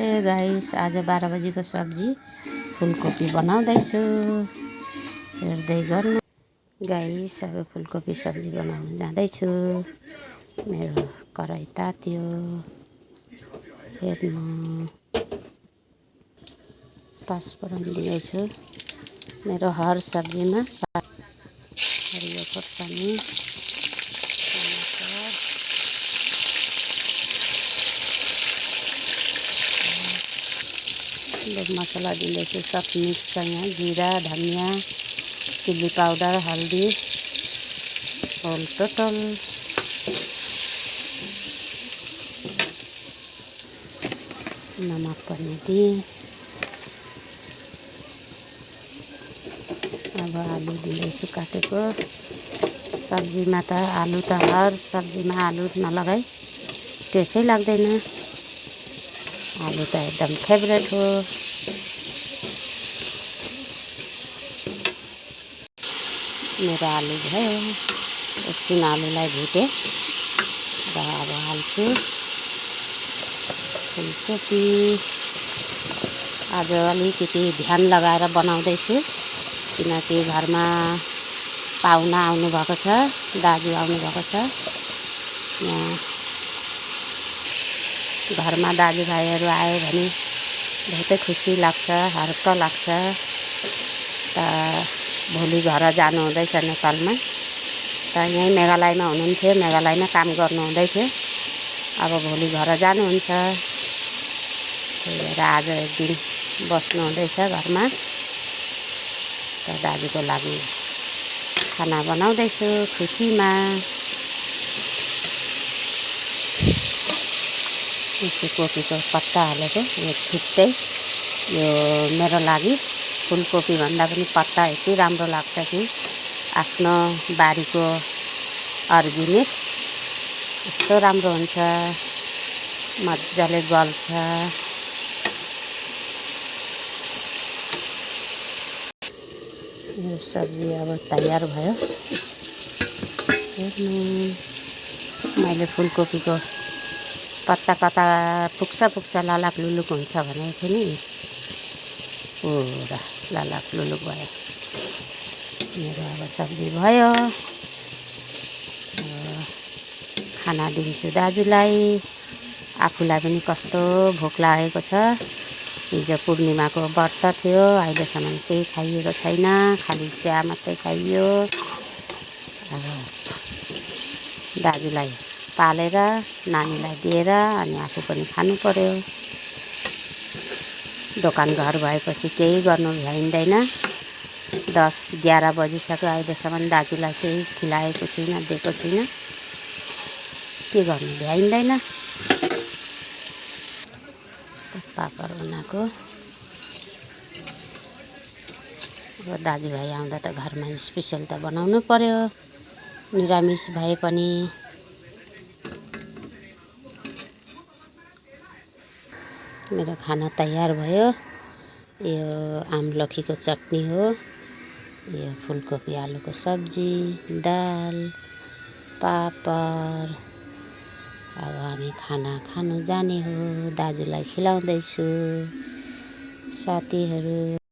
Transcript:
ए guys, आज 12 बजीको सब्जी फुलकोपी बनाउँदैछु। हेर्दै गर्नु गाइस। अब फुलकोपी सब्जी बनाउन जाँदैछु। मेरो कराई तात्यो, हेर्नु। पाँचफोरन दिँदैछु मेरो हर सब्जीमा। हरियो खोर्सानी, मसला दिँदैछु सब मिक्ससँग। जिरा, धनिया, चिल्ली पाउडर, हल्दी, होल टोटल। नमक पनि दिएँ। अब आलु दिँदैछु काटेको। सब्जीमा त आलु त हर सब्जीमा आलु नलगाई टेस्टै लाग्दैन। आलु त एकदम फेभरेट हो। मेरो आलु भयो। एकछिन आलुलाई भुटेँ र अब हाल्छु फुलकोपी। आज अलिकति ध्यान लगाएर बनाउँदैछु, किनकि घरमा पाहुना आउनुभएको छ, दाजु आउनुभएको छ। यहाँ घरमा दाजुभाइहरू आयो भने बहुतै खुसी लाग्छ, हर्क लाग्छ। त भोलि घर जानु हुँदैछ नेपालमा। त यहीँ मेघालयमा हुनुहुन्थ्यो, मेघालयमा काम गर्नु हुँदै थियो। अब भोलि घर जानुहुन्छ। त्यही भएर आज एक दिन बस्नु हुँदैछ घरमा। त दाजुको लागि खाना बनाउँदैछु खुसीमा। यो चाहिँ कोपीको पत्ता हालेको, यो छुट्टै। यो मेरो लागि फुलकोपी भन्दा पनि पत्ता यति राम्रो लाग्छ कि आफ्नो बारीको अर्ग्यानिक यस्तो राम्रो हुन्छ, मजाले गल्छ। यो सब्जी अब तयार भयो। हेर्नु, मैले फुलकोपीको पत्ता कता पुग्छ ललाक लुलुक हुन्छ भनेको थिएँ नि। पुरा ललाक लुलुक भयो। मेरो अब सब्जी भयो। खाना दिन्छु दाजुलाई। आफूलाई पनि कस्तो भोक लागेको छ। हिजो पूर्णिमाको व्रत थियो, अहिलेसम्म केही खाइएको छैन, खालि चिया मात्रै खाइयो। अब दाजुलाई पालेर नानीलाई दिएर अनि आफू पनि खानु पर्यो। दोकान घर भएपछि केही गर्नु भ्याइँदैन। 10-11 बजिसक्यो, अहिलेसम्म दाजुलाई केही खिलाएको छुइनँ, दिएको छुइनँ। के गर्नु भ्याइँदैन। पापड बनाएको। अब दाजुभाइ आउँदा त घरमा स्पेसल त बनाउनु पर्यो, निरामिष भए पनि। मेरो खाना तयार भयो। यो आमलखीको चटनी हो, यो फुलकोपी आलुको सब्जी, दाल, पापड। अब हामी खाना खानु जाने हो। दाजुलाई खिलाउँदैछु। साथीहरू